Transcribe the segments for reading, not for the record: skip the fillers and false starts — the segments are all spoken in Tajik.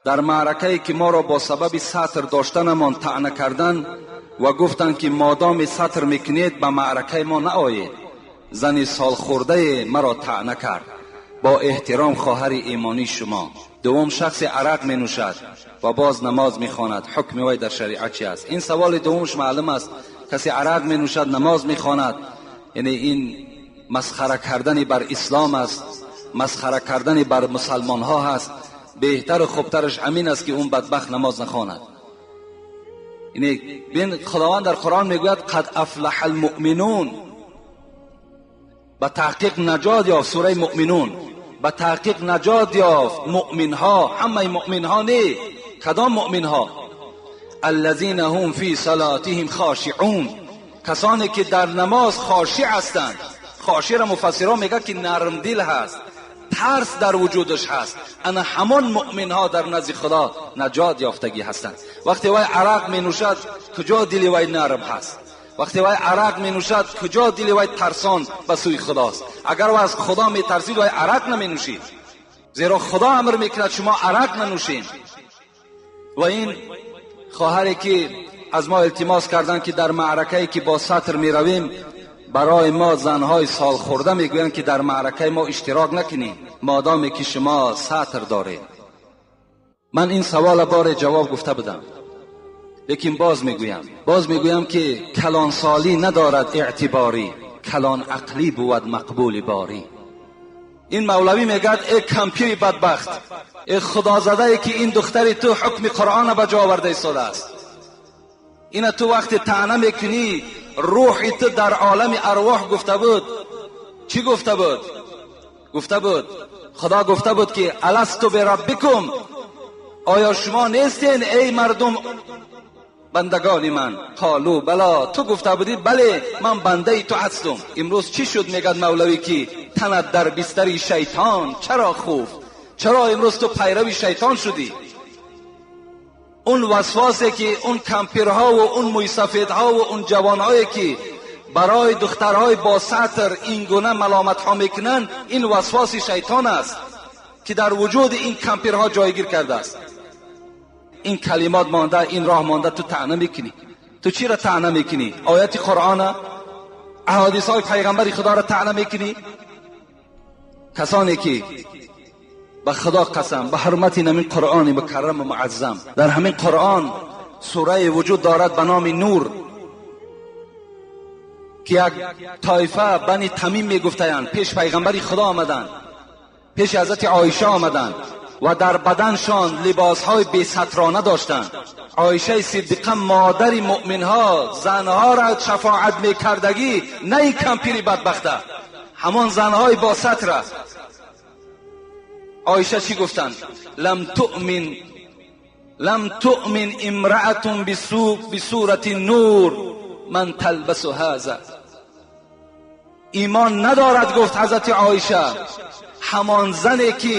Дар маъракае ки моро бо сабаби сатр доштанамон таъна карданд ва гуфтанд ки модоми сатр мекунед ба маъракаи мо наоед, зани солхӯрдае маро таъна кард. Бо эҳтиром, хоҳари имонии шумо. Дуввум, шахси арақ менӯшад ва боз намоз мехонад, ҳукми вай дар шариат чи аст? Ин саволи дуввумш маълум аст. Касе арақ менӯшад, намоз мехонад, яъне ин масхара кардани бар ислом аст, масхара кардани бар мусалмонҳо ҳаст. Беҳтару хубтараш ҳамин аст, ки он бадбахт намоз нахонад. Яъне бин, Худованд дар Қуръон мегӯяд: қад афлаҳа алмуъминун, ба таҳқиқ наҷот ёфт. Сураи Муъминун, ба таҳқиқ наҷот ёфт муъминҳо. Ҳамаи муъминҳо не, кадом муъминҳо? Аллазина ҳум фи салотиҳим хошиъун, касоне ки дар намоз хошиъ ҳастанд. Хошиъро муфассирон мегӯяд, ки нармдил ҳаст, тарс дар вуҷудаш ҳаст. Ана ҳамон муъминҳо дар назди Худо наҷот ёфтагӣ ҳастанд. Вақте вай арақ менӯшад, куҷо дили вай нарм ҳаст? Вақте вай арақ менӯшад, куҷо дили вай тарсон ба сӯи Худост? Агар вай аз Худо метарсид, вай арақ наменӯшид, зеро Худо амр мекунад, шумо арақ нанӯшед. Ва ин хоҳаре ки аз мо илтимос карданд, ки дар маъракае ки бо сатр меравем, барои мо занҳои солхӯрда мегӯянд, ки дар маъракаи мо иштирок накунед, модоме ки шумо сатр доред. Ман ин савола боре ҷавоб гуфта будам, лекин боз мегӯям, боз мегӯям, ки калонсолӣ надорад эътиборӣ, калон ақлӣ бувад мақбули борӣ. Ин мавлавӣ мегӯяд: э кампири бадбахт, э худозадае, ки ин духтари ту ҳукми Қуръона ба ҷо оварда истодааст, ина ту вақте таъна мекунӣ, рӯҳи ту дар олами арвоҳ гуфта буд. Чӣ гуфта буд? Гуфта буд, Худо гуфта буд, ки аласту бираббикум, оё шумо нестен, эй мардум, бандагони ман? Қолу бало, ту гуфта будӣ: бале, ман бандаи ту ҳастум. Имрӯз чӣ шуд, мегӯяд мавлавӣ, ки танат дар бистари шайтон чаро хуфт? Чаро имрӯз ту пайрави шайтон шудӣ? Он васвосе ки он кампирҳову он мӯйсафедҳову он ҷавонҳое ки барои духтарҳои бо сатр ин гуна маломатҳо мекунанд, ин васвоси шайтон аст, ки дар вуҷуди ин кампирҳо ҷойгир кардааст. Ин калимот монда, ин роҳ монда, ту таъна мекунӣ. Ту чиро таъна мекунӣ? Ояти Қуръона, аҳодисҳои пайғамбари Худоро таъна мекунӣ? Касоне ки, ба Худо қасам, ба ҳурмати ҳамин Қуръони мукарраму муаззам, дар ҳамин Қуръон сурае вуҷуд дорад ба номи Нур, ки як тоифа Бани Тамим мегуфтаянд, пеш пайғамбари Худо омаданд, пеши ҳазрати Оиша омаданд ва дар баданшон либосҳои бесатрона доштанд. Оишаи Сиддиқа, модари муъминҳо, занҳоро шафоат мекардагӣ, на ин кампири бадбахта, ҳамон занҳои бо сатра. Оиша чӣ гуфтанд? Лам туъмин, лам туъмин имраатун бисурати Нур ман талбасу ҳаза. Имон надорад, гуфт ҳазрати Оиша, ҳамон зане ки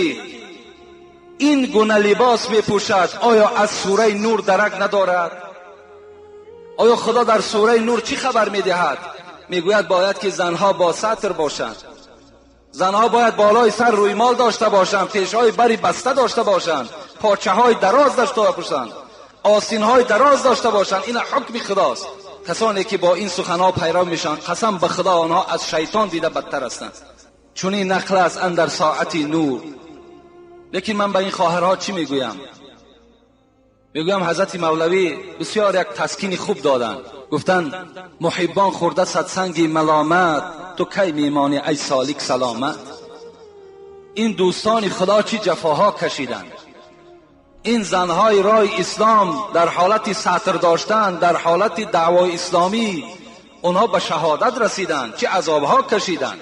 ин гуна либос мепӯшад. Оё аз сураи Нур дарак надорад? Оё Худо дар сураи Нур чӣ хабар медиҳад? Мегӯяд, бояд ки занҳо бо сатр бошанд, занҳо бояд болои сар рӯймол дошта бошанд, пешҳои бари баста дошта бошанд, почаҳои дароз дошта бошанд, осинҳои дароз дошта бошанд. Ина ҳукми Худост. Касоне ки бо ин суханҳо пайрав мешаванд, қасам ба Худо, онҳо аз шайтон дида бадтар ҳастанд. Чунин нақл аст андар соати Нур. Лекин ман ба ин хоҳарҳо чӣ мегӯям? Мегӯям, ҳазрати мавлавӣ бисёр як таскини хуб доданд. Гуфтанд: муҳиббон хӯрда садсанги маломат, ту кай мемонӣ, ай солик, саломат? Ин дӯстони Худо чӣ ҷафоҳо кашиданд! Ин занҳои роҳи ислом дар ҳолати сатр доштан, дар ҳолати даъвои исломӣ онҳо ба шаҳодат расиданд, чӣ азобҳо кашиданд.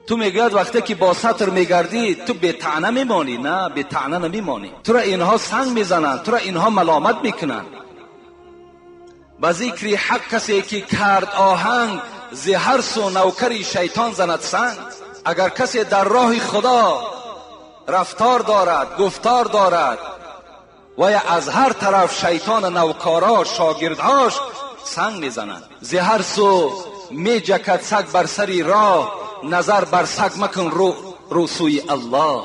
Ту мегӯяд, вақте ки бо сатр мегардӣ, ту бетаъна мемонӣ. На, бетаъна намемонӣ, тура инҳо санг мезананд, тура инҳо маломат мекунанд. Ба зикри ҳақ касе ки кард оҳанг, зи ҳар су навкари шайтон занад санг. Агар касе дар роҳи Худо рафтор дорад, гуфтор дорад, вая аз ҳар тараф шайтона навкорош, шогирдҳош санг мезананд. Зи ҳар су меҷакад саг бар сари роҳ, назар бар саг макун, рӯ сӯи Аллоҳ.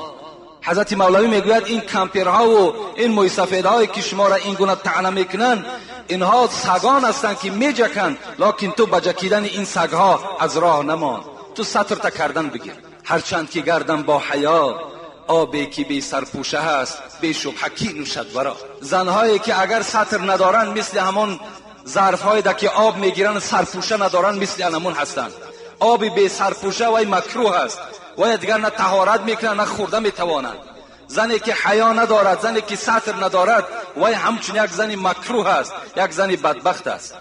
حضرت مولوی میگوید این کمپیرها و این مویسفیدهایی که شما را این گونه طعنه میکنند، اینها سگان هستند که میجکند، لکن تو به جکیدن این سگها از راه نمان، تو ستر تا کردن بگیر. هرچند که گردم با حیا، آبی که بی سرپوشه هست بی شبهه کی نوشد ورا. زنهایی که اگر ستر ندارند مثل همان ظرفهایی که آب میگیرند سرپوشه ندارند، مثل همان هستند. آب بی سرپوشه وای مکروه است، وای دیگر نه طهارت میکنند نه خورده میتوانند. زنی که حیا ندارد، زنی که ستر ندارد، وای همچون یک زن مکروه است، یک زن بدبخت است.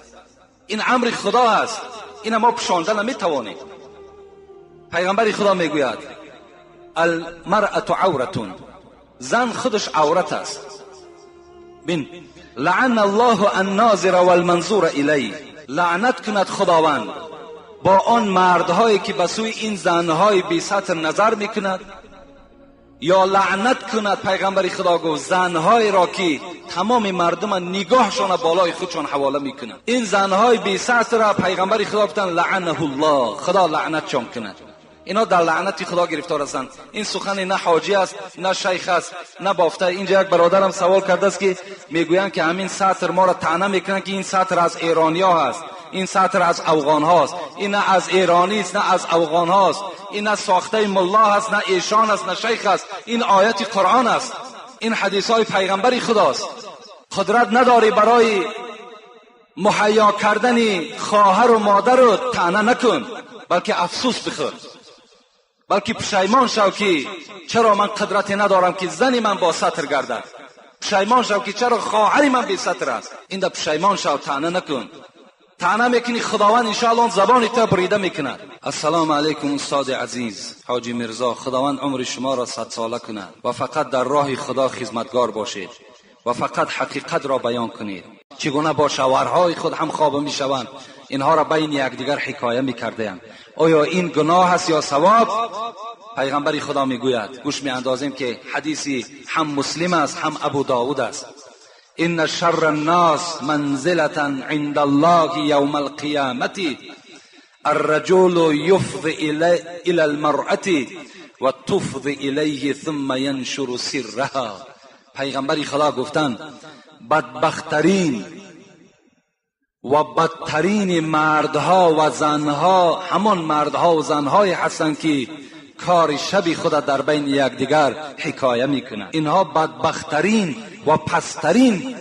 این امر خدا است، این ما پوشانده نمیتوانیم. پیغمبر خدا میگوید المرأة عورتون، زن خودش عورت است. بین لعن الله الناظر والمنظور الیه، لعنت کند خداوند با آن مردهایی که به سوی این زنهای بی ستر نظر میکند، یا لعنت کند پیغمبر خدا گفت زنهای را که تمام مردم نگاهشان بالای خودشان حواله میکنند. این زنهای بی ستر را پیغمبر خدا گفتند لعنه الله، خدا لعنتشان کند. اینا در لعنت خدا گرفتار هستند. این سخن نه حاجی است، نه شیخ است، نه بافته. اینجا یک برادرم سوال کرده است که میگویند که همین ستر ما را طعنه میکنند که این ستر از ایرانیا هست، این ستر از افغان هاست. این نه از ایرانی است، نه از افغان هاست، این نه ساخته ملا هست، نه ایشان است، نه شیخ است. این آیت قرآن است، این حدیث های پیغمبر خداست. قدرت نداری برای مهیا کردن خواهر و مادر رو طعنه نکن، بلکه افسوس بخور، بلکه پشیمان شو که چرا من قدرت ندارم که زن من با ستر گردد. پشیمان شو که چرا خواهر من بی ستر است. این دا پشیمان شو، طعنه نکن. طعنه میکنی خداوند انشاءالله زبان تو بریده میکند. السلام علیکم استاد عزیز حاجی میرزا، خداوند عمر شما را 100 ساله کند و فقط در راه خدا خدمتگار باشید و فقط حقیقت را بیان کنید. چگونه با شوهرهای خود هم خواب میشوند، اینها را بین یکدیگر حکایه میکردند. آیا این گناه است یا ثواب؟ پیغمبر خدا میگوید، گوش میاندازیم که حدیثی هم مسلم است هم ابو داود است، ان شر الناس منزلة عند الله یوم القیامة الرجل یفضی الى المرأة و تفضی الیه ثم ینشر سرها. پیغمبر خدا گفتند بدبخترین و بدترین مردها و زنها همان مردها و زنهای هستند که کار شبی خود در بین یکدیگر حکایه میکنند. اینها بدبخترین و پسترین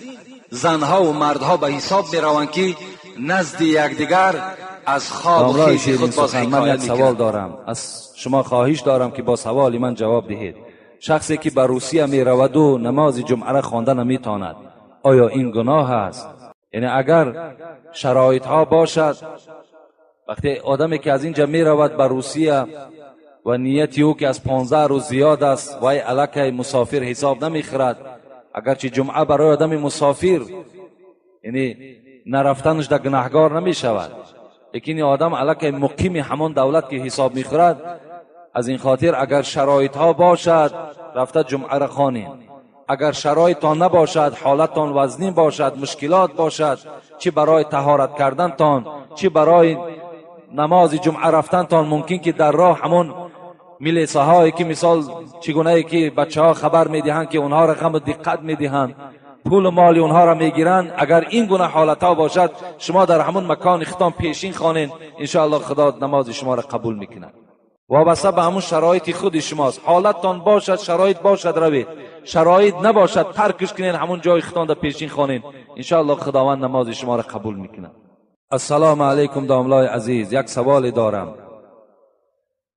زنها و مردها به حساب میروند که نزد یکدیگر از خواب و خیز خود باز حکایه من یک سوال میکنند. دارم، از شما خواهش دارم که با سوال من جواب دهید. شخصی که به روسیه میرود و نماز جمعه را خوانده نمیتواند، آیا این گناه است؟ یعنی اگر شرایط ها باشد، وقتی آدمی که از اینجا میرود به روسیه و نیت او که از 15 روز زیاد است، وای علاکه مسافر حساب نمیخورد. اگرچه جمعه برای آدم مسافر یعنی نرفتنش در گناهگار نمیشود، لیکن این آدم علاکه مقیم همان دولت که حساب میخورد. از این خاطر اگر شرایط ها باشد رفته جمعه را خوانید، اگر شرایطتان نباشد، حالتان وزنی باشد، مشکلات باشد، چی برای طهارت کردنتان، چی برای نماز جمعه رفتنتان، ممکن که در راه همون میلیسه هایی که مثال چگونه ای که بچه ها خبر میدهند که اونها را غم و دقت میدهند، پول و مال اونها را میگیرند، اگر این گونه حالت ها باشد شما در همون مکان ختام پیشین خوانین، انشاءالله خدا نماز شما را قبول میکند. وابسته به همون شرایط خود شماست. حالتتان باشد، شرایط باشد روید، شرایط نباشد ترکش کنین، همون جای ختام در پیشین خوانین، انشاءالله خداوند نماز شما را قبول میکند. السلام علیکم داملای عزیز، یک سوال دارم.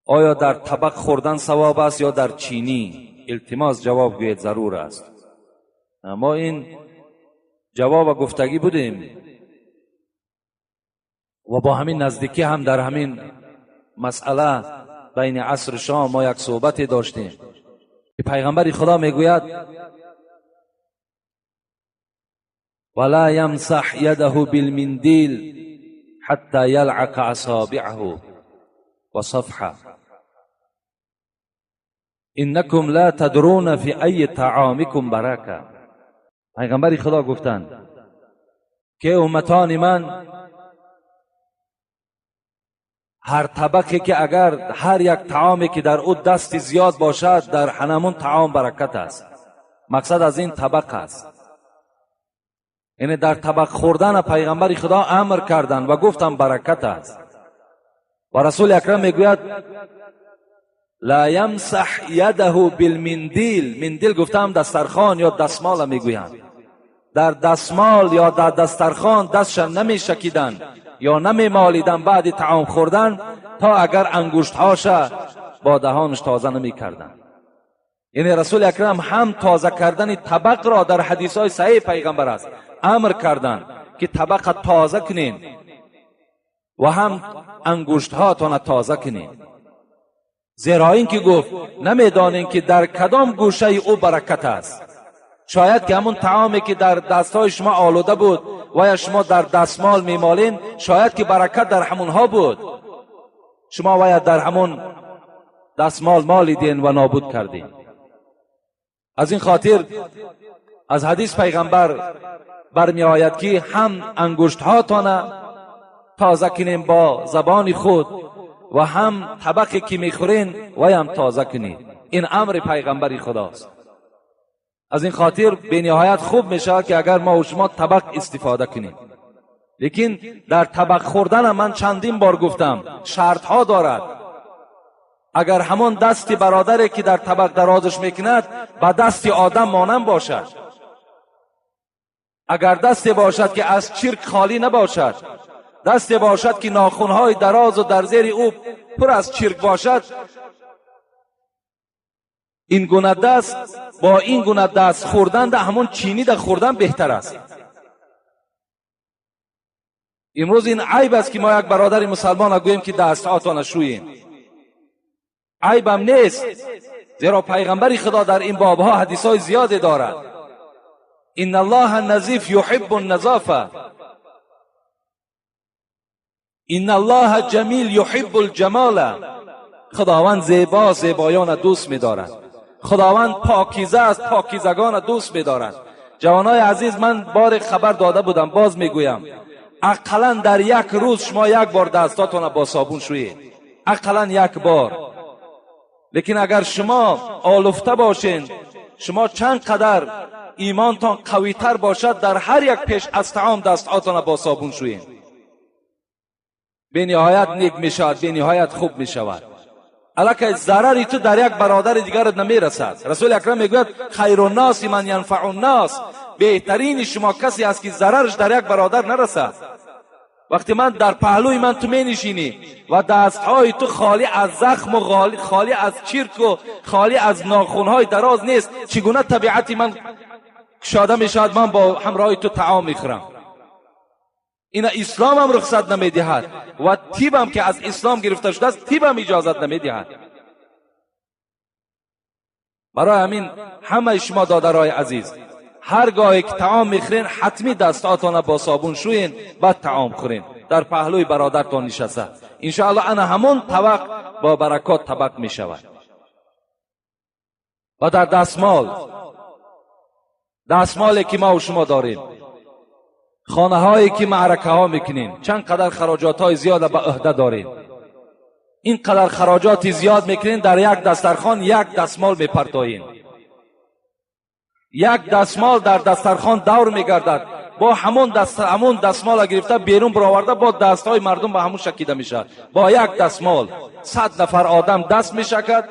آیا در طبق خوردن ثواب است یا در چینی؟ التماس جواب گوید ضرور است. ما این جواب گفتگی بودیم و با همین نزدیکی هم در همین مسئله بین عصر شام ما یک صحبت داشتیم که پیغمبر خدا میگوید ولا یمسح یده بالمندیل حتی یلعق اصابعه و صفحه انکم لا تدرون فی ای طعامکم برکه. پیغمبر خدا گفتند که امتان من Ҳар табақе ки агар ҳар як таоме ки дар ӯ дасти зиёд бошад, дар ҳанамун таом баракат аст. Мақсад аз ин табақ аст. Яъне дар табақ хӯрдан пайғамбари Худо амр карданд ва гуфтанд баракат аст. Ва Расули Акрам мегӯяд: ла ямсаҳ ядаҳу билминдил. Миндил гуфтаам дастархон ё дастмола мегӯянд. Дар дастмол ё дар дастархон дастша намешакиданд ё намемолиданд баъди таом хӯрдан, то агар ангуштҳоша бо даҳонаш тоза намекарданд. Яъне Расули Акрам ҳам тоза кардани табақро дар ҳадисҳои саҳеҳи пайғамбар аст амр карданд, ки табақа тоза кунед ва ҳам ангуштҳоятонро тоза кунед. Зеро ин ки гуфт намедонем ки дар кадом гӯшаи ӯ баракат аст. Шояд ки ҳамун таоме ки дар дастҳои шумо олуда буд ва ё шумо дар дастмол мемолед, шояд ки баракат дар ҳамунҳо буд. Шумо вая дар ҳамун дастмол молиден ва нобуд кардед. Аз ин хотир аз ҳадис пайғамбар бармеояд, ки ҳам ангуштҳоятона тоза кунем бо забони худ ва ҳам табақе ки мехӯрен ваям тоза кунед. Ин амри пайғамбари Худост. Аз ин хотир бениҳоят хуб мешавад, ки агар мо ва шумо табақ истифода кунем. Лекин дар табақ хӯрданам ман чандин бор гуфтам, шартҳо дорад. Агар ҳамон дасти бародаре ки дар табақ дарозаш мекунад ба дасти одам монанд бошад, агар дасте бошад ки аз чирк холӣ набошад, дасте бошад ки нохунҳои дарозу дар зери ӯ пур аз чирк бошад, ин гуна даст бо ин гуна даст хӯрдан да ҳамон чинида хӯрдан беҳтар аст. Имрӯз ин айб аст, ки мо як бародари мусалмона гӯем, ки дастҳоятона шӯем. Айбам нест, зеро пайғамбари Худо дар ин бобҳо ҳадисҳои зиёде дорад. Инна Аллоҳа назиф юҳиббу назофа, инна Аллоҳа ҷамил юҳиббу лҷамола. Худованд зебо, зебоёна дӯст медорад. Худованд покиза аст, покизагона дӯст медорад. Ҷавонои азиз, ман боре хабар дода будам, боз мегӯям, ақаллан дар як рӯз шумо як бор дастотонро бо собун шӯед, ақаллан як бор. Лекин агар шумо олуфта бошед, шумо чанд қадар имонтон қавитар бошад, дар ҳар як пеш аз таом дастҳоятонро бо собун шӯед, бениҳоят нек мешавад, бениҳоят хуб мешавад. Аллакай зарари ту дар як бародари дигарат намерасад. Расули Акрам мегӯяд: хайру наси ман янфау ннас, беҳтарини шумо касе аст, ки зарараш дар як бародар нарасад. Вақте ман дар паҳлӯи ман ту менишинӣ ва дастҳои ту холӣ аз захму холӣ аз чирку холӣ аз нохунҳои дароз нест, чӣ гуна табиати ман кушода мешавад, ман бо ҳамроҳи ту таом мехӯрам. Ина исломам рухсат намедиҳад ва тибам ки аз ислом гирифта шудааст, тибам иҷозат намедиҳад. Барои ҳамин ҳамаи шумо додарои азиз, ҳар гоҳе ки таом мехӯрен, ҳатмӣ дастҳоятонро бо собун шӯен, баъд таом хӯрен. Дар паҳлӯи бародартон нишаста, иншоаллоҳ ана ҳамон табақ бо баракот табақ мешавад. Ва дар дастмол, дастмоле ки мо ва шумо дорем, хонаҳое ки маъракаҳо мекунем, чанд қадар хароҷотҳои зиёда ба ӯҳда дорем. Ин қадар хароҷоти зиёд мекунем, дар як дастархон як дастмол мепартоем. Як дастмол дар дастархон давр мегардад, бо ҳамон дастмола гирифта берун бароварда, бо дастҳои мардум ба ҳамон шакида мешавад. Бо як дастмол 100 нафар одам даст мешакад,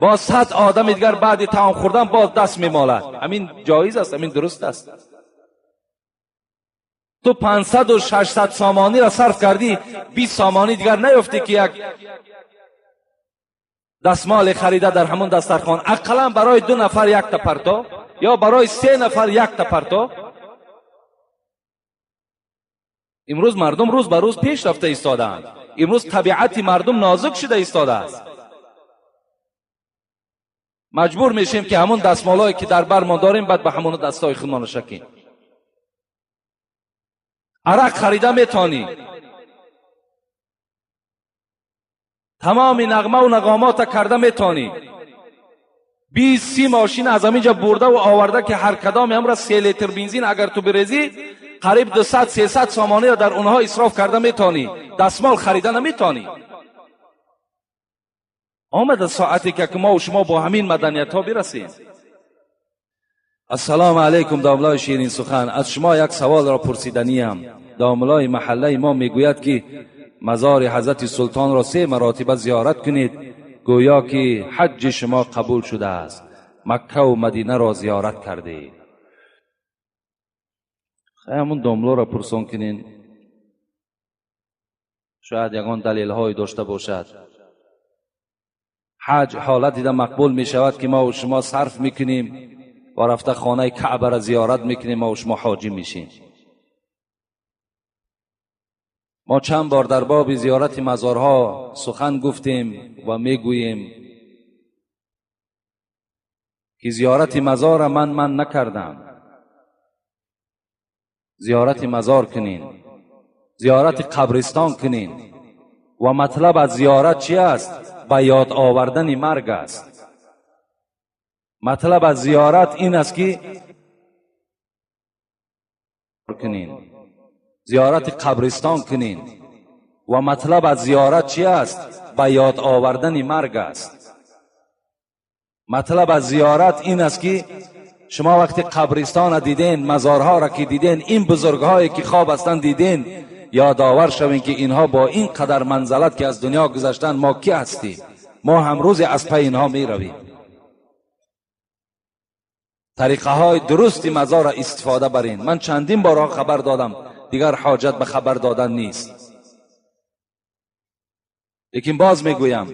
бо 100 одами дигар баъди таом хӯрдан боз даст мемолад. Ҳамин ҷоиз аст, ҳамин дуруст аст? Ту 500-600 сомониро сарф кардӣ, 20 сомонӣ дигар наёфтӣ, ки як дастмоле харида дар ҳамон дастархон ақаллан барои 2 нафар якта парто ё барои 3 нафар якта парто. Имрӯз мардум рӯз ба рӯз пеш рафта истодаанд. Имрӯз табиати мардум нозук шуда истодааст. Маҷбур мешем, ки ҳамон дастмолҳое ки дар бармон дорем, баъд ба ҳамон дастҳои худмон шакем. Арақ харида метонӣ, тамоми нағмаву нағомота карда метонӣ, 20-30 мошин аз ҳаминҷа бурдаву оварда, ки ҳар кадоме ҳамра 3 литр бензин агар ту бирезӣ, қариб 200-300 сомониро дар онҳо исроф карда метонӣ, дастмол харида наметонӣ. Омада соате ки мо шумо бо ҳамин маданиятҳо бирасем. Ассалому алайкум, домлаи ширин сухан. Аз шумо як саволро пурсиданиям. Домлаи маҳаллаи мо мегӯяд, ки мазори ҳазрати султонро 3 маротиба зиёрат кунед, гӯё ки ҳаҷҷи шумо қабул шудааст. Маккаву Мадинаро зиёрат кардед. Ҳамун домлоро пурсон кунед, шояд ягон далелҳое дошта бошад. Ҳаҷ ҳолат дида мақбул мешавад, ки мо шумо сарф мекунем ва рафта хонаи Каъбаро зиёрат мекунем, мо шумо ҳоҷӣ мешем. Мо чанд бор дар боби зиёрати мазорҳо сухан гуфтем ва мегӯем, ки зиёрати мазора ман накардам. Зиёрати мазор кунин, зиёрати қабристон кунин. Ва матлаб аз зиёрат чи аст? Ба ёд овардани марг аст. Матлаб аз зиёрат ин аст, ки кунин, зиёрати қабристон кунин. Ва матлаб аз зиёрат чи аст? Ба ёд овардани марг аст. Матлаб аз зиёрат ин аст, ки шумо вақти қабристонро диден, мазорҳоро ки диден, ин бузургҳое ки хоб ҳастанд диден, ёдовар шавем, ки инҳо бо ин қадар манзалат ки аз дунё гузаштанд, мо ки ҳастем? Мо ҳамрӯзе аз пай инҳо меравем. Тариқаҳои дурусти мазорро истифода барин. Ман чандин борҳо хабар додам, дигар ҳоҷат ба хабар додан нест. Лекин боз мегӯям,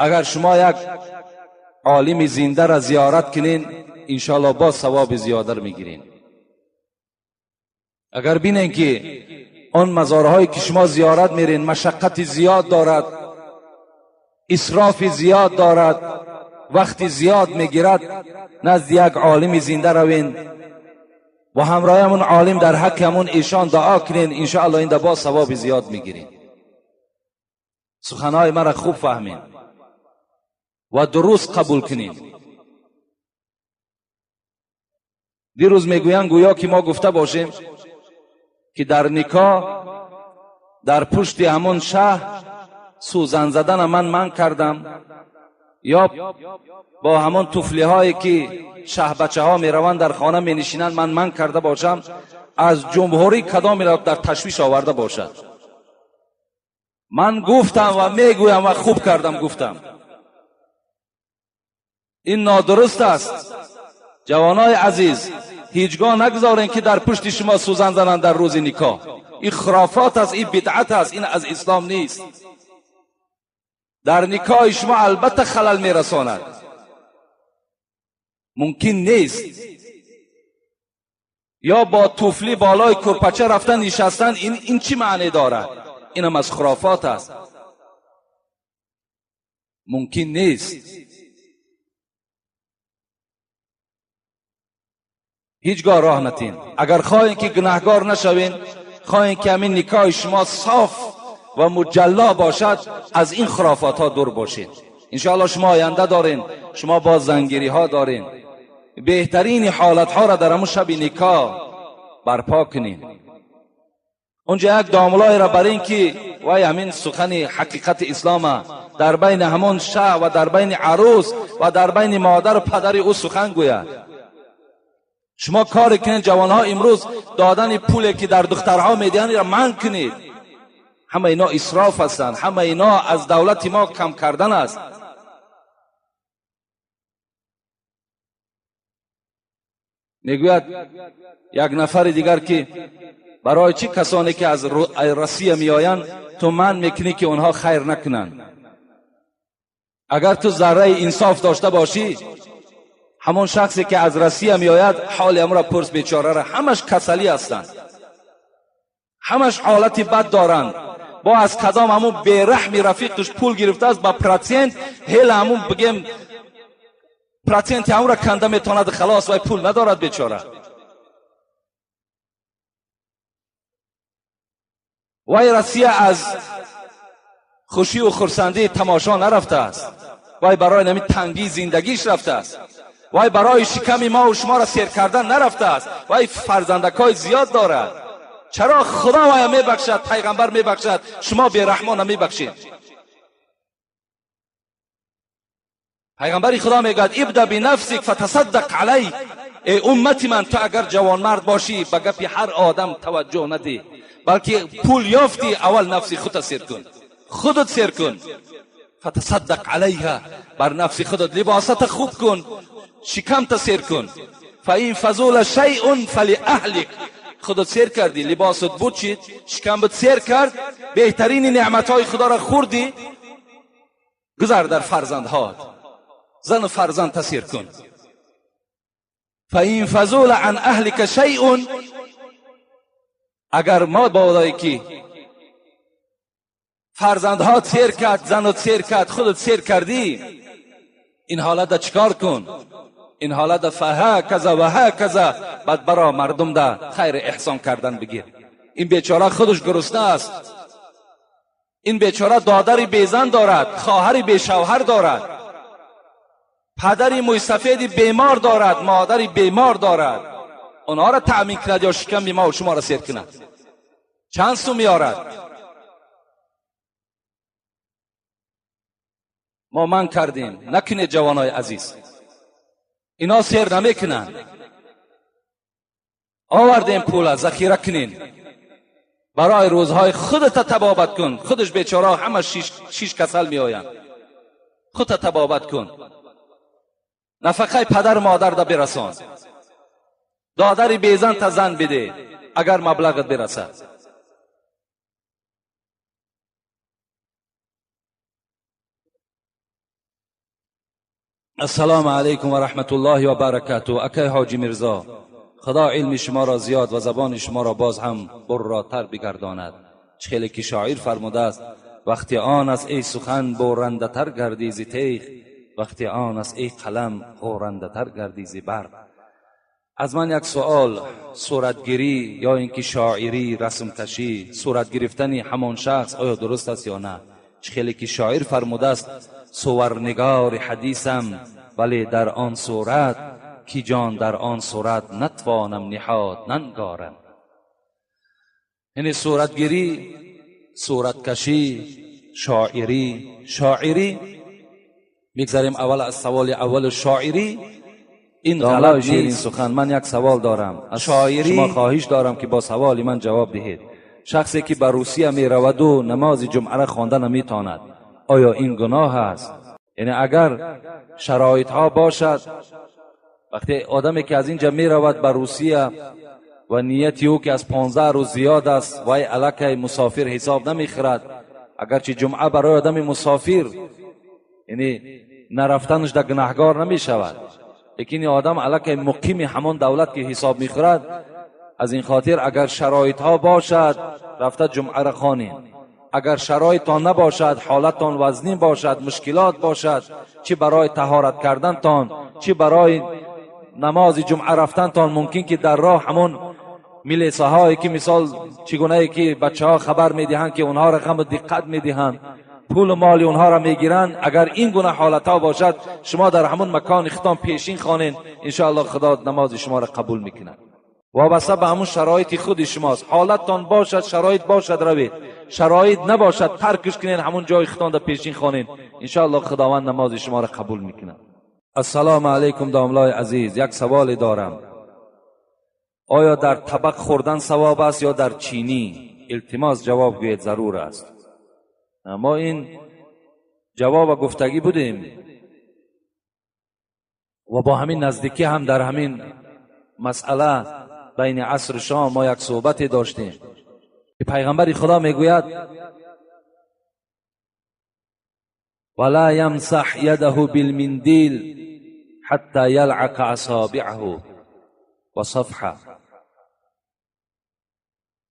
агар шумо як олими зиндаро зиёрат кунен, иншоалло боз савоби зиёдар мегирен. Агар бинен, ки он мазорҳое ки шумо зиёрат мерен машаққати зиёд дорад, исрофи зиёд дорад, вақти зиёд мегирад, назди як олими зинда равен ва ҳамроҳи ҳамун олим дар ҳаққи ҳамун эшон дуо кунен, иншоалло инда боз савоби зиёд мегирен. Суханҳои маро хуб фаҳмед ва дуруст қабул кунед. Дирӯз мегӯянд, гӯё ки мо гуфта бошем, ки дар никоҳ дар пушти ҳамон шаҳр сӯзан задана ман кардам, ё бо ҳамон туфлиҳое ки шаҳбачаҳо мераванд дар хона менишинанд ман карда бошам, аз ҷумҳурӣ кадомеро дар ташвиш оварда бошад. Ман гуфтам ва мегӯям ва хуб кардам гуфтам. Ин нодуруст аст. Ҷавонои азиз, ҳеҷгоҳ нагузорен, ки дар пушти шумо сӯзан зананд дар рӯзи никоҳ. Ин хурофот аст, ин бидъат аст, ин аз ислом нест. Дар никоҳи шумо албатта халал мерасонад, мумкин нест. Ё бо туфли болои курпача рафтан нишастан, ин чӣ маъне дорад? Инам аз хурофот аст, мумкин нест. Ҳеҷгоҳ роҳ натин. Агар хоҳем ки гунаҳгор нашавем, хоҳем ки ҳамин никоҳи шумо соф ва муҷалло бошад, аз ин хурофотҳо дур бошед. Иншоалло шумо оянда дорен, шумо боз зангириҳо дорен. Беҳтарини ҳолатҳоро дар ҳамун шаби никоҳ барпо кунед. Унҷа як домлоеро бар ин ки вай ҳамин сухани ҳақиқати ислома дар байни ҳамон шаҳ ва дар байни арӯс ва дар байни модару падари ӯ сухан гӯяд. Шумо коре кунед, ҷавонҳо, имрӯз додани пуле ки дар духтарҳо медиҳанд манъ кунед. Ҳама ино исроф ҳастанд, ҳама ино аз давлати мо кам кардан аст. Мегӯяд як нафари дигар, ки барои чӣ касоне ки аз Россия меоянд ту манъ мекунӣ, ки онҳо хайр накунанд? Агар ту зарраи инсоф дошта бошӣ, ҳамон шахсе ки аз Россия меояд, ҳоли ҳамро пурс бечораро, ҳамаш касалӣ ҳастанд, ҳамаш ҳолати бад доранд. Бо аз кадом ҳамун бераҳми рафиқаш пул гирифтааст ба процент, ҳела ҳамун бигем проценти ҳамонро канда метавонад, халос, вай пул надорад бечора. Вай Россия аз хушию хурсандии тамошо нарафтааст, вай барои нами тангии зиндагиш рафтааст, вай барои шиками мо шуморо сер кардан нарафтааст, вай фарзандакҳои зиёд дорад. Чаро Худо вая мебахшад, пайғамбар мебахшад, шумо бераҳмона мебахшед? پیغمبر خدا میگوید ابدا بنفسک فتصدق علیک. ای امت من، تو اگر جوانمرد باشی به گپ هر آدم توجه نده، بلکه پول یافتی اول نفس خودت سیر کن، خودت سیر کن. فتصدق علیها، بر نفس خودت لباست خوب کن، شکمت سیر کن. فإن فضل شیء فلأهلک. خودت سیر کردی، لباست بود، شکمت سیر کرد، بهترین نعمتهای خدا را خوردی، گذر در فرزندهات، زن و فرزند تسیر کن. فإن فضل عن اهلک شیء، اگر ما بالایی که فرزندها سیر کرد، زنت سیر کرد، خودت سیر کردی، این حالت چیکار کن؟ این حالت فها کذا و ها کذا، بعد برا مردم ده خیر احسان کردن بگیر. این بیچاره خودش گرسنه است، این بیچاره دادری بیزن دارد، خواهری بی شوهر دارد، پدری موی سفید بیمار دارد، مادری بیمار دارد. اونها را تأمین کند یا شکم ما و شما را سیر کند؟ چند سو میارد؟ ما من کردیم. نکنید جوانای عزیز، اینا سیر نمیکنن. آوردیم پول ذخیره کنین برای روزهای خودت تبابت کن. خودش بیچاره همه شیش کسل میآیند. خودت تبابت کن، نفقه پدر مادر دا برسان، دادر بیزن تا زن بده اگر مبلغت برسد. السلام علیکم و رحمت الله و برکاته. اکی حاجی میرزا، خدا علم شما را زیاد و زبان شما را باز هم براتر بگرداند. خیلی که شاعر فرموده است: وقتی آن است ای سخن برنده تر گردی ز تیغ، وقتی آن است ای قلم غورنده تر گردی ز برق. از من یک سوال: صورتگیری یا اینکه شاعری، رسم کشی، صورت گرفتن همان شخص آیا درست است یا نه؟ خیلی که شاعر فرموده است: صورنگار حدیثم ولی در آن صورت، کی جان در آن صورت نتوانم نهاد ننگارم. یعنی صورتگیری، صورتکشی، شاعری. شاعری میگذاریم اول از سوال اول شاعری. این غلط شیرین سخن، من یک سوال دارم از شاعری. شما خواهش دارم که با سوال من جواب دهید. شخصی که به روسیه می رود و نماز جمعه را خوانده نمیتواند، آیا این گناه است؟ یعنی اگر شرایط ها باشد، وقتی آدمی که از اینجا می رود به روسیه و نیتی او که از 15 روز زیاد است، وای علاکه مسافر حساب نمیخورد. اگرچه جمعه برای آدم مسافر یعنی نرفتنش در گناهگار نمی شود، لیکن آدم علاکه مقیم همان دولت که حساب میخورد. از این خاطر اگر شرایط ها باشد رفته جمعه را خوانید. اگر شرایطتان نباشد، حالتان وزنی باشد، مشکلات باشد، چی برای طهارت کردنتان، چی برای نماز جمعه رفتنتان، ممکن که در راه همون میلیسه هایی که مثال چگونه ای که بچه ها خبر میدهند که اونها را غم و دقت میدهند، پول و مال اونها را میگیرند، اگر این گونه حالت ها باشد شما در همون مکان ختام پیشین خوانین، انشاءالله خدا نماز شما را قبول میکند. وابسته به همون شرایط خود شماست. حالتتان باشد، شرایط باشد روید، شرایط نباشد ترکش کنین، همون جای ختام در پیشین خوانین، انشاءالله خداوند نماز شما را قبول میکند. السلام علیکم داملای عزیز، یک سوال دارم: آیا در طبق خوردن ثواب است یا در چینی؟ التماس جواب گوید، ضرور است. ما این جواب گفتگی بودیم و با همین نزدیکی هم در همین مسئله بین عصر شام ما یک صحبت داشتیم که پیغمبر خدا میگوید: ولا يمسح يده بالمنديل حتى يلعق اصابعه وصفحه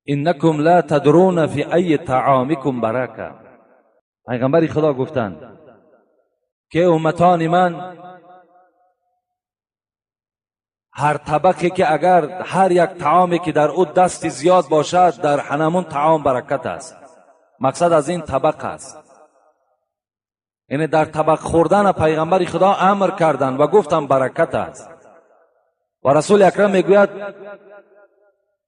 انکم لا تدرون فی ای طعامکم برکه. پیغمبر خدا گفتند که امتان من، هر طبقی که اگر هر یک طعامی که در او دست زیاد باشد، در هنمون طعام برکت است. مقصد از این طبق است. یعنی در طبق خوردن پیغمبر خدا امر کردند و گفتند برکت است. و رسول اکرم میگوید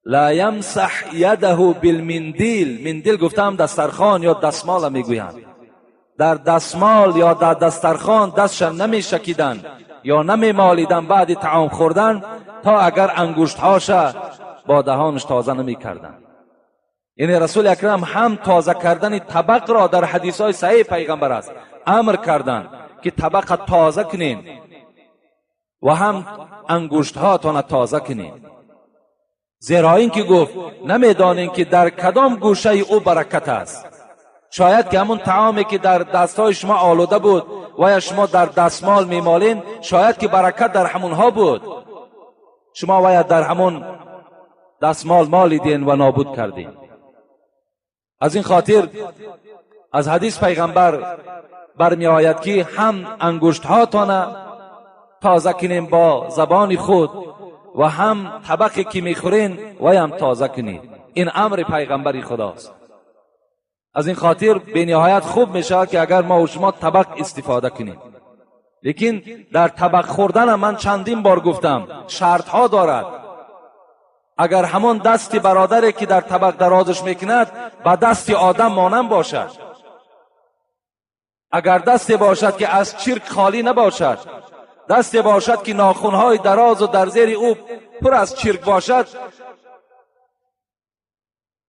لا یمسح یده بالمندیل. مندیل گفتم دسترخوان یا دستمال میگویند. در دستمال یا در دسترخوان دستش نمیشکیدن یا نمیمالیدن بعد طعام خوردن تا اگر انگشتهاش با دهانش تازه نمیکردن. یعنی رسول اکرم هم تازه کردن طبق را در حدیث های صحیح پیغمبر است امر کردن که طبق تازه کنین و هم انگشتهاتان تازه کنین، زیرا اینکه گفت نمیدانین که در کدام گوشه او برکت است. شاید که همون طعامی که در دستهای شما آلوده بود و یا شما در دستمال میمالین، شاید که برکت در همونها بود، شما باید در همون دستمال مالیدین و نابود کردین. از این خاطر از حدیث پیغمبر برمی آید که هم انگشتهاتان تازه کنین با زبان خود و هم طبقی که میخورین و هم تازه کنین. این امر پیغمبر خداست. از این خاطر به نهایت خوب میشود که اگر ما و شما طبق استفاده کنیم. لیکن در طبق خوردن من چندین بار گفتم شرط ها دارد. اگر همان دست برادری که در طبق درازش میکند به دست آدم مانند باشد، اگر دستی باشد که از چرک خالی نباشد، دستی باشد که ناخنهای دراز و در زیر او پر از چرک باشد،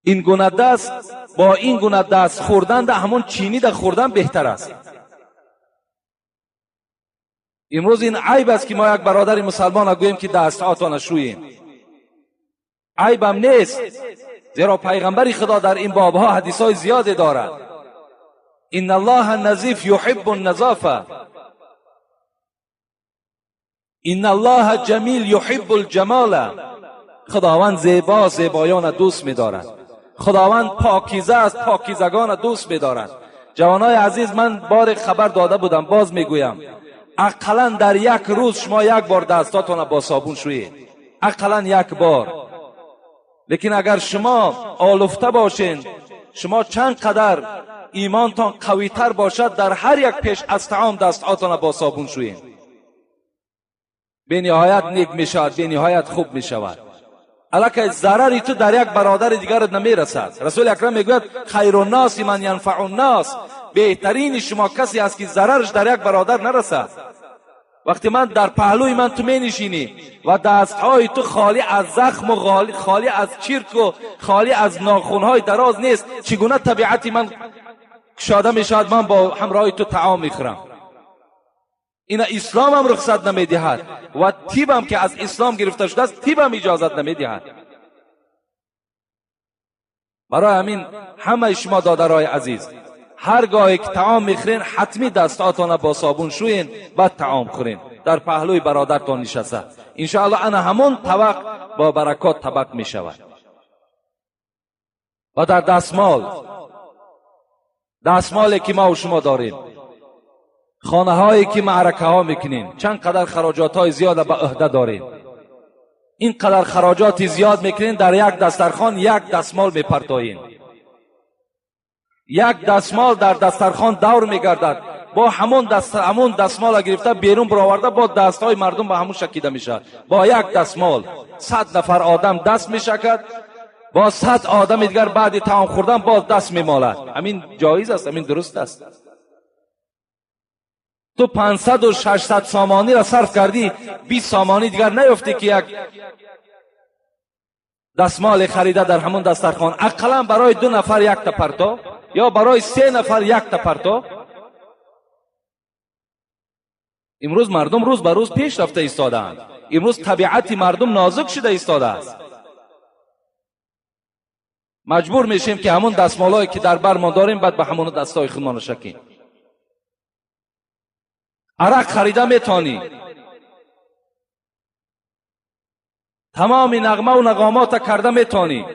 این گونه دست با این گونه دست خوردن ده همون چینی ده خوردن بهتر است. امروز این عیب است که ما یک برادر مسلمان گوییم که دستهاتان شوییم. عیبم نیست، زیرا پیغمبر خدا در این بابها حدیث های زیادی دارد. ان الله نظیف یحب النظافه، ان الله جمیل یحب الجمال. خداوند زیبا زیبایان دوست می‌دارد، خداوند پاکیزه است پاکیزگان دوست می‌دارد. جوانای عزیز، من بار خبر داده بودم، باز میگویم، اقلا در یک روز شما یک بار دستاتون با صابون شویید، اقلا یک بار. لیکن اگر شما آلفته باشین، شما چند قدر ایمانتان قوی تر باشد، در هر یک پیش از طعام دستاتون با صابون شویید، به نهایت نیک میشود، به نهایت خوب میشود. الکه ضرری تو در یک برادر دیگر نمیرسد. رسول اکرم میگوید خیر الناس من ینفع الناس، بهترین شما کسی است که ضررش در یک برادر نرسد. وقتی من در پهلوی من تو می نشینی و دستهای تو خالی از زخم و خالی از چرک و خالی از ناخنهای دراز نیست، چگونه طبیعتی من کشاده میشود من با همراه تو طعام میخورم؟ این اسلام هم رخصت نمیدهد و تیبم که از اسلام گرفته شده است تیبم اجازت نمیدهد. برای همین همه شما دادرای عزیز، هرگاه که طعام میخورین حتمی دستاتان با صابون شوین بعد طعام خورین، در پهلوی برادرتان نشسته، انشاءالله انا همون طبق با برکات طبق میشود. و در دستمال، دستمالی که ما و شما داریم، خانه هایی که معرکه ها میکنیم، چند قدر خراجات های زیاد به عهده داریم، این قدر خراجات زیاد میکنین، در یک دسترخوان یک دستمال میپرتایین، یک دستمال در دسترخوان دور میگردد، با همون همون دستمال گرفته بیرون برآورده، با دستهای مردم به همون شکیده میشه. با یک دستمال 100 نفر آدم دست میشکد، با 100 آدم دیگر بعد طعام خوردن باز دست میمالد. همین جایز است، همین درست است. تو 500 و 600 سامانی را صرف کردی، 20 سامانی دیگر نیفتی که یک دستمال خریده در همون دسترخوان، اقلا برای 2 نفر یک تا پرتو یا برای 3 نفر یک تا پرتو. امروز مردم روز به روز پیش رفته ایستادند، امروز طبیعت مردم نازک شده ایستاده است. مجبور میشیم که همون دستمالایی که در برمان داریم بعد به همون دستای خودمان شکیم. عرق خریده میتونی، تمام نغمه و نغامات کرده میتونی،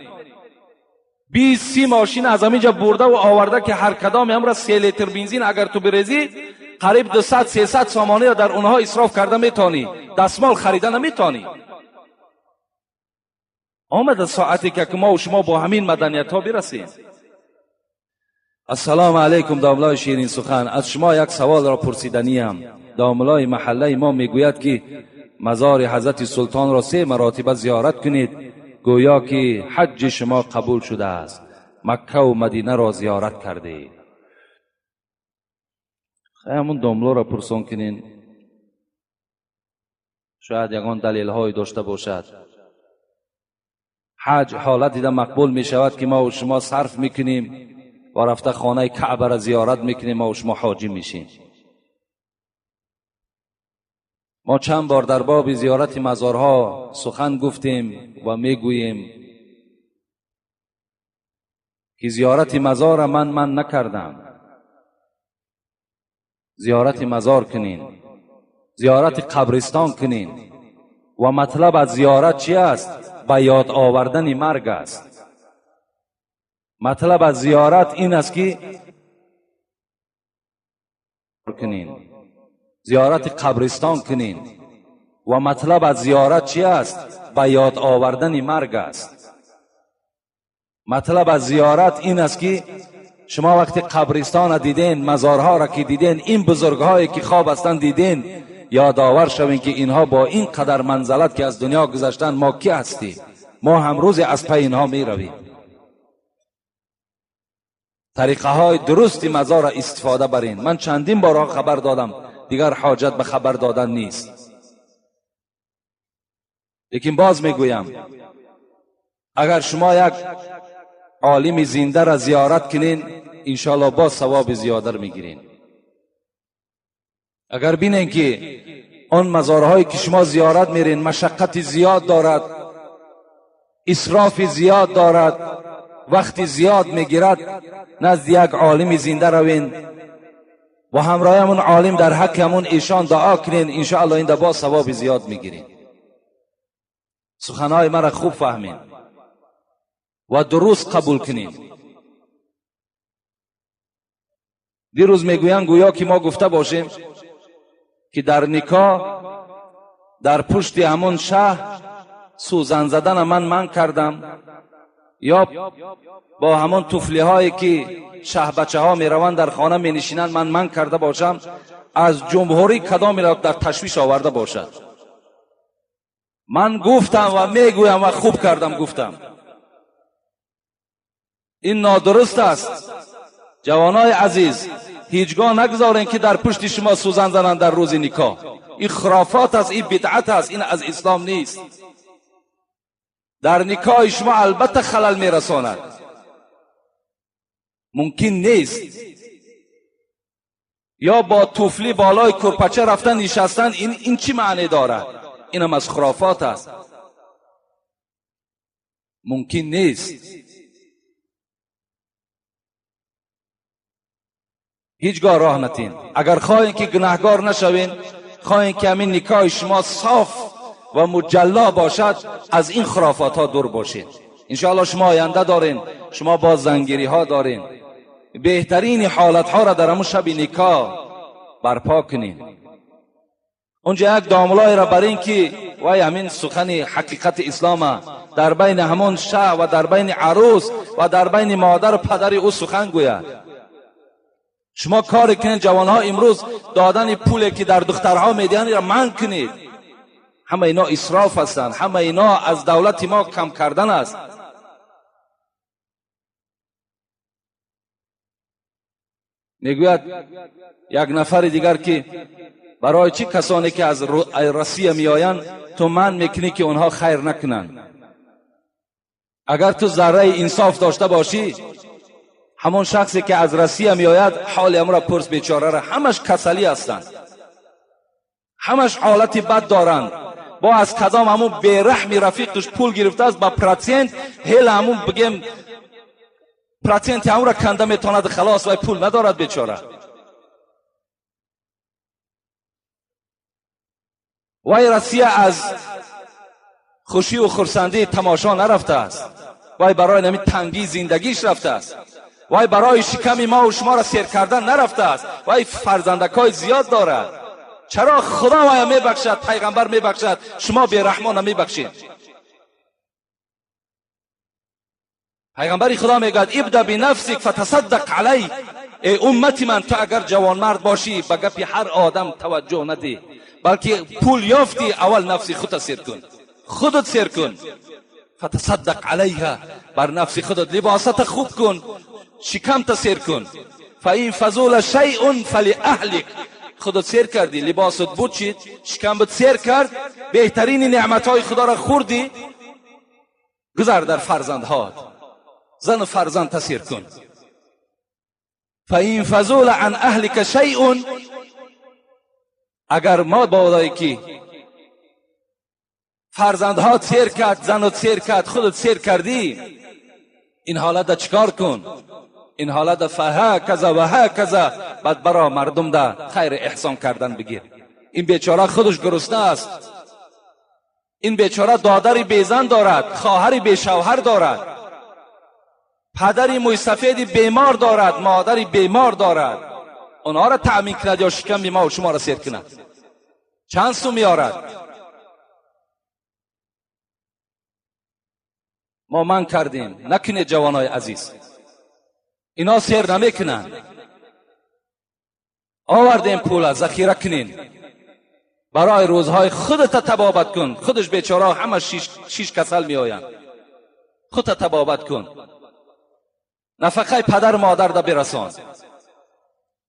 20-30 ماشین از همینجا برده و آورده که هر کدام هم را 3 لیتر بنزین اگر تو بریزی قریب 200-300 سامانی را در اونها اسراف کرده میتونی، دستمال خریده نمیتونی. آمد ساعتی که ما و شما با همین مدنیت ها برسیم. السلام علیکم داملای شیرین سخن، از شما یک سوال را پرسیدنیم. داملای محله ما میگوید که مزار حضرت سلطان را 3 مراتبه زیارت کنید، گویا که حج شما قبول شده است، مکه و مدینه را زیارت کرده. Ҳамун домлоро пурсон кунин, шояд ягон далелҳое дошта бошад. Ҳаҷ ҳолат дида мақбул мешавад ки мо шумо сарф мекунем ва рафта хонаи Каъбаро зиёрат мекунем, мо шумо ҳоҷӣ мешем. Мо чанд бор дар боби зиёрати мазорҳо сухан гуфтем ва мегӯем ки зиёрати мазора ман накардам. Зиёрати мазор кунин, зиёрати қабристон кунин. Ва матлаб аз зиёрат чи аст? Ба ёд овардани марг аст. Матлаб аз зиёрат ин аст ки кунин, зиёрати қабристон кунин. Ва матлаб аз зиёрат чи аст? Ба ёд овардани марг аст. Матлаб аз зиёрат ин аст ки шумо вақти қабристонро диден, мазорҳоро ки диден, ин бузургҳое ки хоб ҳастанд диден, ёдовар шавем ки инҳо бо ин қадар манзалат ки аз дунё гузаштанд, мо ки ҳастем? Мо ҳамрӯзе аз пай инҳо меравем. Тариқаҳои дурусти мазорро истифода барин. Ман чандин борҳо хабар додам, дигар ҳоҷат ба хабар додан нест. Лекин боз мегӯям, агар шумо як олими зиндаро зиёрат кунин, иншоалло боз савоби зиёдар мегирин. Агар бинен ки он мазорҳое ки шумо зиёрат мерин машаққати зиёд дорад, исрофи зиёд дорад, вақти зиёд мегирад, назди як олими зинда равин ва ҳамроҳи ҳамун олим дар ҳаққи ҳамун эшон дуо кунин, иншоалло инда боз савоби зиёд мегирин. Суханҳои маро хуб фаҳмин ва дуруст қабул кунин. Дирӯз мегӯянд гӯё ки мо гуфта бошем ки дар никоҳ дар пушти ҳамон шаҳр сӯзан задана ман кардам, ё бо ҳамон туфлиҳое ки шаҳбачаҳо мераванд дар хона менишинанд ман карда бошам, аз ҷумҳурӣ кадомеро дар ташвиш оварда бошад. Ман гуфтам ва мегӯям ва хуб кардам гуфтам. Ин нодуруст аст. Ҷавонои азиз, ҳеҷгоҳ нагузорен ки дар пушти шумо сӯзан зананд дар рӯзи никоҳ. Ин хурофот аст, ин бидъат аст, ин аз ислом нест. Дар никоҳи шумо албатта халал мерасонад, мумкин нест. Ё бо туфли болои курпача рафтан нишастан, ин чӣ маъне дорад? Инам аз хурофот аст, мумкин нест. Ҳеҷгоҳ роҳ натин. Агар хоҳем ки гунаҳгор нашавем, хоҳем ки ҳамин никоҳи шумо соф ва муҷалло бошад, аз ин хурофотҳо дур бошед. Иншоалло шумо оянда дорен, шумо боз зангириҳо дорен. Беҳтарини ҳолатҳоро дар ҳамун шаби никоҳ барпо кунед. Унҷа як домлоеро бар ин ки вай ҳамин сухани ҳақиқати ислома дар байни ҳамон шаҳ ва дар байни арӯс ва дар байни модару падари ӯ сухан гӯяд. Шумо коре кунед ҷавонҳо имрӯз додани пуле ки дар духтарҳо медиҳанд ро манъ кунед. Ҳама ино исроф ҳастанд, ҳама ино аз давлати мо кам кардан аст. Мегӯяд як нафари дигар ки барои чӣ касоне ки аз Россия меоянд ту манъ мекунӣ ки онҳо хайр накунанд? Агар ту зарраи инсоф дошта бошӣ, ҳамон шахсе ки аз Россия меояд ҳоли ҳамро пурс, бечораро, ҳамаш касалӣ ҳастанд, ҳамаш ҳолати бад доранд. Бо аз кадом ҳамун бераҳми рафиқаш пул гирифтааст ба процент, ҳела ҳамун бигем проценти ҳамонро канда метавонад, халос, вай пул надорад бечора. Вай Россия аз хушию хурсандии тамошо нарафтааст, вай барои ҳамин тангии зиндагиш рафтааст, вай барои шиками мо шуморо сер кардан нарафтааст, вай фарзандакҳои зиёд дорад. Чаро Худо вая мебахшад, пайғамбар мебахшад, шумо бераҳмона мебахшед? Пайғамбари Худо мегӯяд: ибда бинафсик фатасаддақ алайк. Эй уммати ман, ту агар ҷавонмард бошӣ ба гапи ҳар одам таваҷҷӯҳ надиҳ, балки пул ёфтӣ аввал нафси худта сер кун, худат сер кун. Фатасаддақ алайҳа, бар нафси худат либосата хуб кун, шикамта сер кун. فَاِنْ فَضُلَ شَیْءٌ فَلِأَهْلِكَ. خودت سیر کردی، لباست بود، شکمت سیر کرد، بهترین نعمتهای خدا را خوردی، گذر در فرزندهات، زن و فرزند تسیر کن. فَاِنْ فَضُلَ عَنْ أَهْلِكَ شَیْءٌ، اگر ما بالایی که فرزندها سیر کرد، زنت سیر کرد، خودت سیر کردی، این حالت چیکار کن؟ این حالت فها کذا و ها کذا، بعد برا مردم ده خیر احسان کردن بگیر. این بیچاره خودش گرسنه است، این بیچاره دادری بیزن دارد، خواهری بی شوهر دارد، پدری موی سفید بیمار دارد، مادری بیمار دارد. آنها را تأمین کند یا شکم ما و شما را سیر کند؟ چند سو میارد؟ ما من کردیم. نکنید جوانای عزیز، اینا سیر نمیکنن. آوردیم پول ذخیره کنین برای روزهای خودت تبابت کن. خودش بیچاره همه شیش کسل میآیند. خودت تبابت کن، نفقه پدر مادر دا برسان،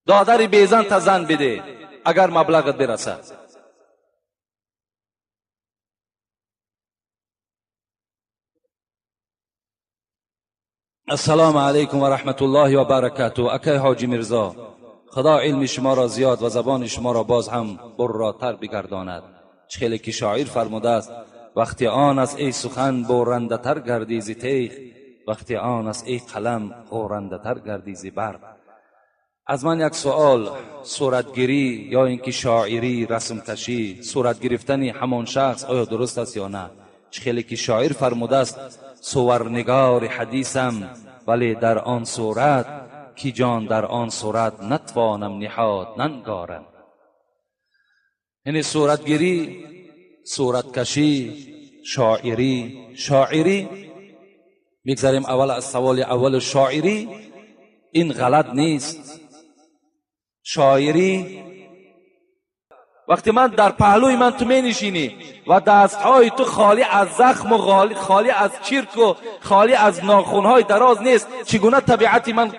دادری بیزن تا زن بده اگر مبلغت برسد. السلام علیکم و رحمت الله و برکاته. اکی حاجی میرزا، خدا علم شما را زیاد و زبان شما را باز هم براتر بگرداند. خیلی که شاعر فرموده است: وقتی آن است ای سخن برنده تر گردی ز تیغ، وقتی آن است ای قلم غورنده تر گردی ز برق. از من یک سوال: صورتگیری یا اینکه شاعری، رسم کشی، صورت گرفتن همان شخص آیا درست است یا نه؟ خیلی که شاعر فرموده است: صورنگار حدیثم ولی در آن صورت، کی جان در آن صورت نتوانم نهاد ننگارم. یعنی صورتگیری، صورتکشی، شاعری. شاعری میگذاریم اول از سوال اول. شاعری این غلط نیست. شاعری وقتی من در پهلوی من تو می نشینی و دستهای تو خالی از زخم و خالی از چرک و خالی از ناخونهای دراز نیست، چگونه طبیعتی من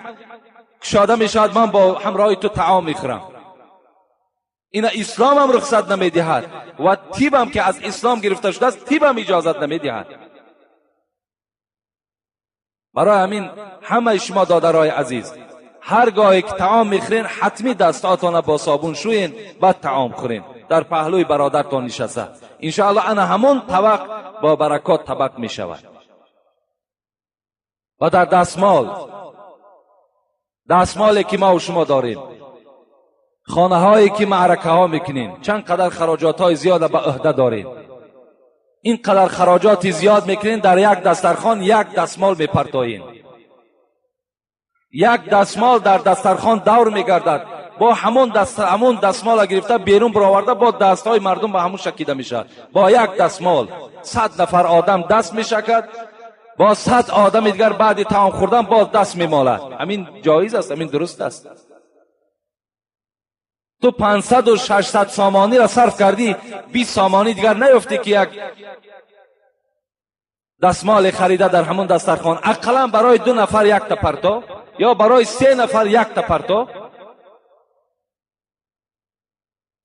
کشاده می شود؟ من با همراه تو طعام می خورم. این اسلام هم رخصت نمی دهد و طیب که از اسلام گرفته شده است طیب هم اجازت نمی دهد. برای همین همه شما دادرای عزیز، هرگاه که طعام میخورین حتمی دستاتان با صابون شوین، بعد طعام خورین. در پهلوی برادرتان نشسته، انشاءالله انا همون طبق با برکات طبق میشود. و در دستمال، دستمالی که ما و شما داریم، خانه هایی که معرکه ها میکنیم، چند قدر خراجات های زیاد به عهده داریم. این قدر خراجات زیاد میکنین، در یک دسترخوان یک دستمال میپرتایین. یک دستمال در دسترخوان دور میگردد، با همون دستمال گرفته بیرون برآورده، با دستهای مردم به همون شکیده میشه. با یک دستمال 100 نفر آدم دست میشکد، با 100 آدم دیگر بعد طعام خوردن باز دست میمالد. همین جایز است؟ همین درست است؟ تو 500 و 600 سامانی را صرف کردی، 20 سامانی دیگر نیفتی که یک دستمال خریده در همون دسترخوان، اقلا برای 2 نفر یک تا پرتو یا برای 3 نفر یک تا پرتو.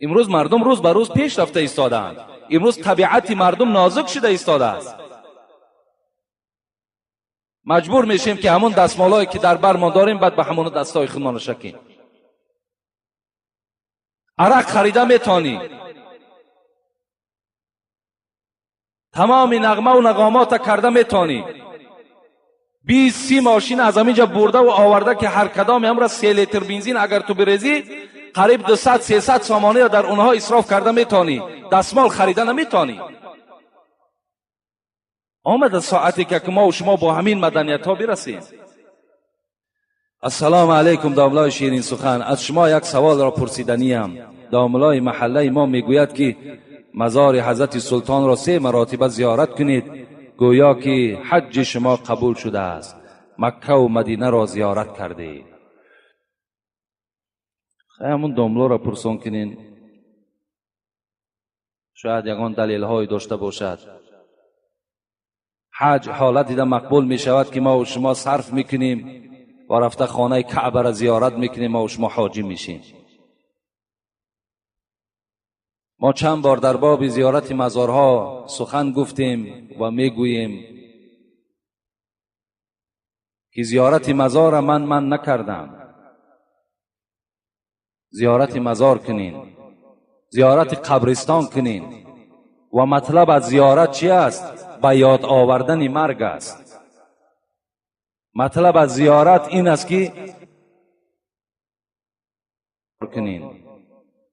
امروز مردم روز به روز پیش رفته ایستاده‌اند. امروز طبیعت مردم نازک شده ایستاده است. مجبور میشیم که همون دستمالایی که در برمان داریم بعد به همون دستای خودمان شکیم. عرق خریده میتونی، تمام نغمه و نغامات کرده میتونی، 20-30 ماشین از همینجا برده و آورده که هر کدام هم را 3 لیتر بنزین اگر تو بریزی قریب 200-300 سامانی را در اونها اسراف کرده میتونی، دستمال خریده نمیتونی. آمد ساعتی که ما و شما با همین مدنیت ها برسیم. السلام علیکم داملای شیرین سخن، از شما یک سوال را پرسیدنیم. داملای محله ما میگوید که مزار حضرت سلطان را 3 مراتبه زیارت کنید، گویا که حج شما قبول شده است، مکه و مدینه را زیارت کرده. همون داملا را پرسان کنین، شاید یگان دلیل های داشته باشد. حج حالت دیده مقبول می شود که ما و شما صرف میکنیم، و رفته خانه کعبه را زیارت میکنیم، ما و شما حاجی میشیم. ما چند بار در باب زیارت مزارها سخن گفتیم و میگوییم که زیارت مزار من نکردم. زیارت مزار کنین، زیارت قبرستان کنین. و مطلب از زیارت چی است؟ به یاد آوردن مرگ است. مطلب از زیارت این است که کنین،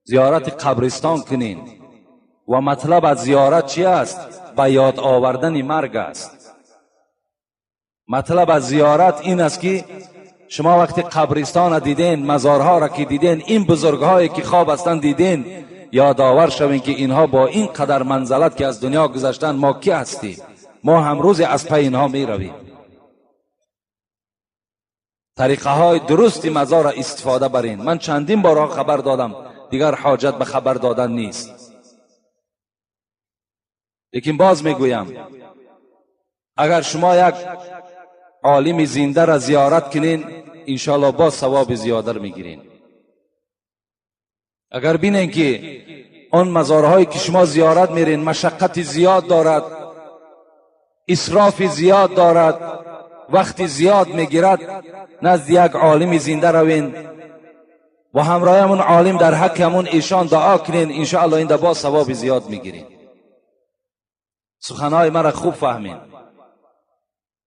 زیارت قبرستان کنین. و مطلب از زیارت چی است؟ به یاد آوردن مرگ است. مطلب از زیارت این است که شما وقتی قبرستان را دیدین، مزارها را که دیدین، این بزرگهایی که خواب هستند دیدین، یادآور شوین که اینها با این قدر منزلت که از دنیا گذشتن، ما کی هستیم؟ ما همروز از پی اینها می رویم. طریقه های درستی مزار را استفاده برین. من چندین بارها خبر دادم، دیگر حاجت به خبر دادن نیست. لیکن باز میگویم اگر شما یک عالم زنده را زیارت کنین، انشاءالله باز ثواب زیاده میگیرین. اگر بینین که آن مزارهایی که شما زیارت میرین مشقت زیاد دارد، اسراف زیاد دارد، وقت زیاد میگیرد، نزد یک عالم زنده روین و همراه همون عالم در حق همون ایشان دعا کنین، انشاءالله این باز ثواب زیاد میگیرین. سخنهای مرا خوب فهمین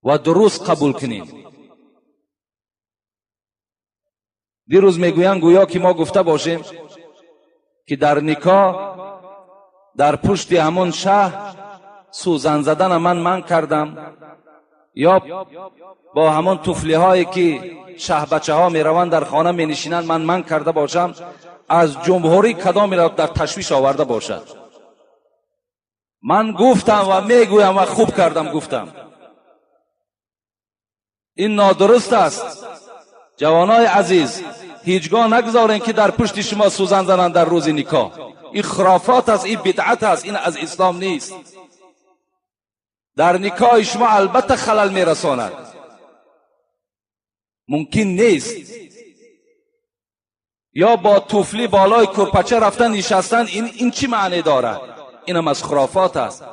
و درست قبول کنین. دیروز میگویند گویا که ما گفته باشیم که در نکاح در پشت همون شهر سوزن زدن من کردم، یا با همون طفلی هایی که شه بچه ها می روند در خانه می نشینند من کرده باشم، از جمهوری کدامی را در تشویش آورده باشد. من گفتم و میگویم و خوب کردم گفتم. این نادرست است. جوانای عزیز، هیچگاه نگذارین که در پشت شما سوزن زنند در روز نکاح. این خرافات است، این بدعت است، این از اسلام نیست. در نکاح شما البته خلل میرساند، ممکن نیست. یا با طفلی بالای کرپچه رفتن نشستن، این چی معنی دارد؟ اینم از خرافات است،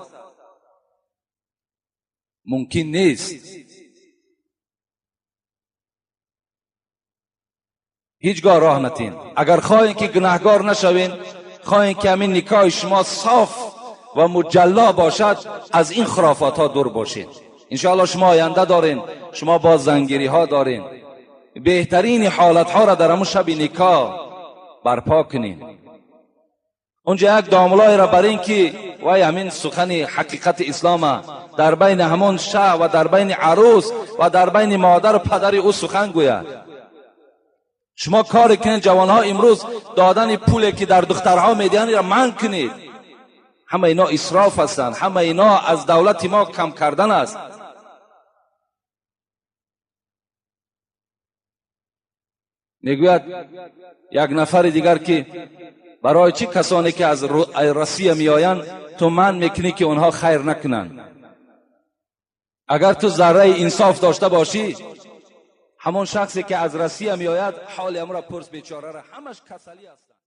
ممکن نیست. هیچگاه راه نتین. اگر خواهین که گناهگار نشوین، خواهین که همین نکاح شما صاف و مجلا باشد، از این خرافات ها دور باشین. انشاءالله شما آینده دارین، شما باز زنگیری ها دارین. بهترین حالت ها را در همون شب نکاح برپا کنین. اونجا یک داملای را بر این که وای همین سخن حقیقت اسلام در بین همون شه و در بین عروس و در بین مادر و پدر او سخن گوید. شما کار کنید جوانها امروز دادن پولی که در دخترها میدهند را منع کنید. همه اینا اسراف هستند، همه اینا از دولت ما کم کردن است. میگوید یک نفر دیگر که برای چه کسانی که از روسیه میآیند تو من میکنی که اونها خیر نکنند؟ اگر تو ذره انصاف داشته باشی، همون شخصی که از روسیه میآید حال امرا پرس بیچاره را، همش کسلی است.